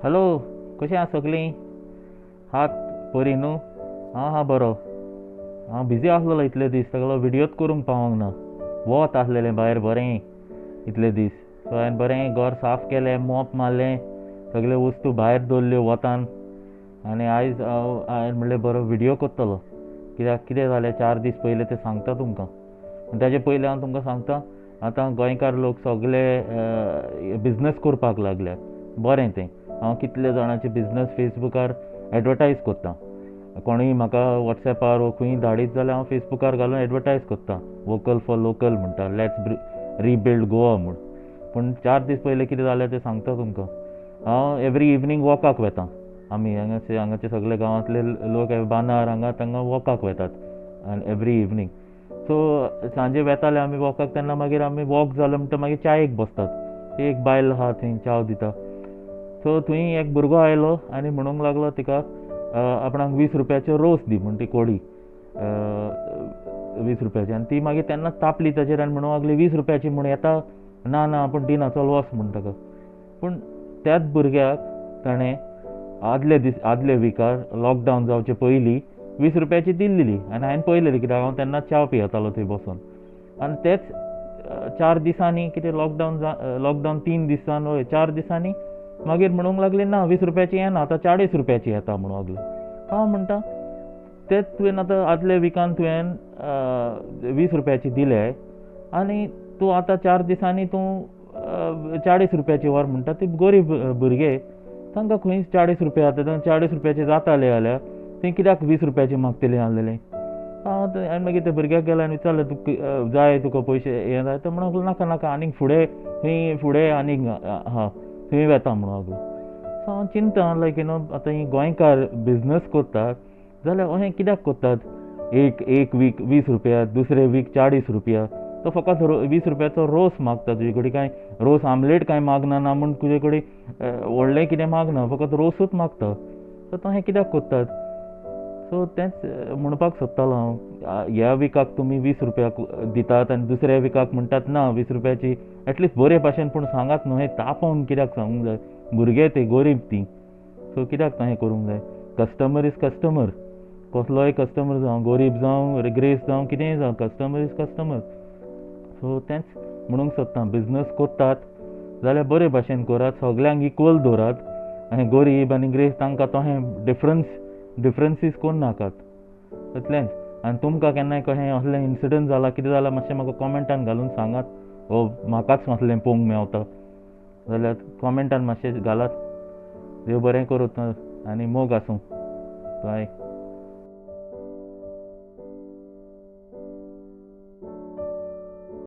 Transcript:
Hello, कशीं आसा सगळीं? हात बरीं न्हू? हांव आहा बरो. हांव बिजी आसलेलो इतले दीस, सगळो व्हिडियोच करूंक पावोंक ना. वत आसलेलें भायर बरें इतले दीस. सो हांवें बरें घर साफ केलें, मोप मारलें, सगल्यो वस्तू भायर दवरल्यो वतान. आनी आयज हांव हांवें म्हणलें बरो व्हिडियो करतलो. कित्याक कितें जालें 4 दीस पयलीं तें सांगता तुमकां. पूण ताजे पयलीं हांव तुमकां सांगता, आतां गोंयकार लोक सगले बिजनस करपाक लागल्यात. बरें तें. हांव कितले जाणांचे बिजनस फेसबुकार एडवर्टायज करतां. कोणूय म्हाका वॉट्सॅपार वो खंय धाडीत जाल्यार हांव फेसबुकार घालून एडवर्टायज करतां. वोकल फॉर लोकल म्हणटा, let's rebuild Goa म्हूण. पूण 4 दीस पयलीं कितें जालें तें सांगता तुमकां. हांव एवरी इवनींग वॉकाक वेता. आमी हांगाचे हांगाचे सगळे गांवांतले लोक बांदार हांगा तांगा वॉकाक वेतात आनी एवरी इवनींग. सो सांजे वेताले आमी वॉकाक, तेन्ना मागीर आमी वॉक जालो म्हणटा मागीर च्यायेक बसतात. एक बायल आहा थंय च्याव दिता. सो थंय एक भुरगो आयलो आनी म्हणूंक लागलो तिका, आपणाक 20 रुपयाच्यो रोस दी म्हूण, ती कोडी 20 रुपयाची. आनी ती मागीर तेन्ना तापली ताचेर आनी म्हणूंक लागली 20 रुपयाची म्हूण येता, ना ना आपूण दिना, चल वच म्हूण ताका. पूण त्याच भुरग्याक ताणें आदले दीस आदले विकार लॉकडावन जावचे पयलीं 20 रुपयाची दिल्ली. आनी हांवें पळयलेली, कित्याक हांव तेन्ना च्याव पियेतालो थंय बसून. आनी तेच 4 दिसांनी कितें लॉकडावन लॉकडावन 3 दिसान हय 4 दिसांनी मागीर म्हणूंक लागली ना 20 रुपयाची येना, आतां 40 रुपयाची येता म्हणूंक लागली. हांव म्हणटा तेच तुवें आतां आदल्या विकान तुवें 20 रुपयाची दिले आनी तूं आतां 4 दिसांनी तूं 40 रुपयाची व्हर म्हणटा. ती गरीब भुरगे तांकां खंय 40 रुपया आतां 40 रुपयाचे जाताले जाल्यार थंय कित्याक 20 रुपयाची मागतली आसलेली. हांव आनी मागीर त्या भुरग्याक गेलो आनी विचारलें तुका जाय तुका पयशे हें जाय, तो म्हणूंक लागलो नाका नाका, आनीक फुडें थंय फुडें आनीक आहा थंय वेता म्हणूंक लागलो. सो हांव चिंता लायक you know आतां ही गोंयकार बिजनस करतात जाल्यार अशें कित्याक करतात? एक वीक 20 रुपया, दुसरे वीक 40 रुपया. तो फकत 20 रुपयाचो रोस मागता तुजे कडेन, कांय रोस आमलेट कांय मागना ना म्हूण तुजे कडेन व्हडलें कितें मागना, फकत रोसूच मागता. सो तो हें कित्याक करतात? सो तेंच म्हणपाक सोदतालो हांव, ह्या विकाक तुमी 20 रुपया दितात आनी दुसऱ्या विकाक म्हणटात ना 20 रुपयाची. एटलिस्ट बरे भाशेन पूण सांगात न्हू, हें तापोवन कित्याक सांगूंक जाय? भुरगे ते गरीब ती, सो कित्याक हें करूंक जाय? कस्टमर is customer, कसलोय कस्टमर जावं, गरीब जावं, ग्रेस जावं, कितेंय जावं, कस्टमर is customer. सो तेंच म्हणूंक सोदता, बिजनस करतात जाल्यार बरे भाशेन करात, सगल्यांक इक्वल दवरात आनी गरीब आनी ग्रेस तांकां तशें डिफरन्सीस करूं नाकात, इतलेंच. आनी तुमकां केन्नाय कशें असलें इन्सिडंट जाला कितें जालां मातशें म्हाका कॉमेंटान घालून सांगात. हो म्हाकाच असलें पळोवंक मेवता जाल्यार कॉमेंटान मातशें घालात. देव बरें करूं आनी मोग आसूं. बाय.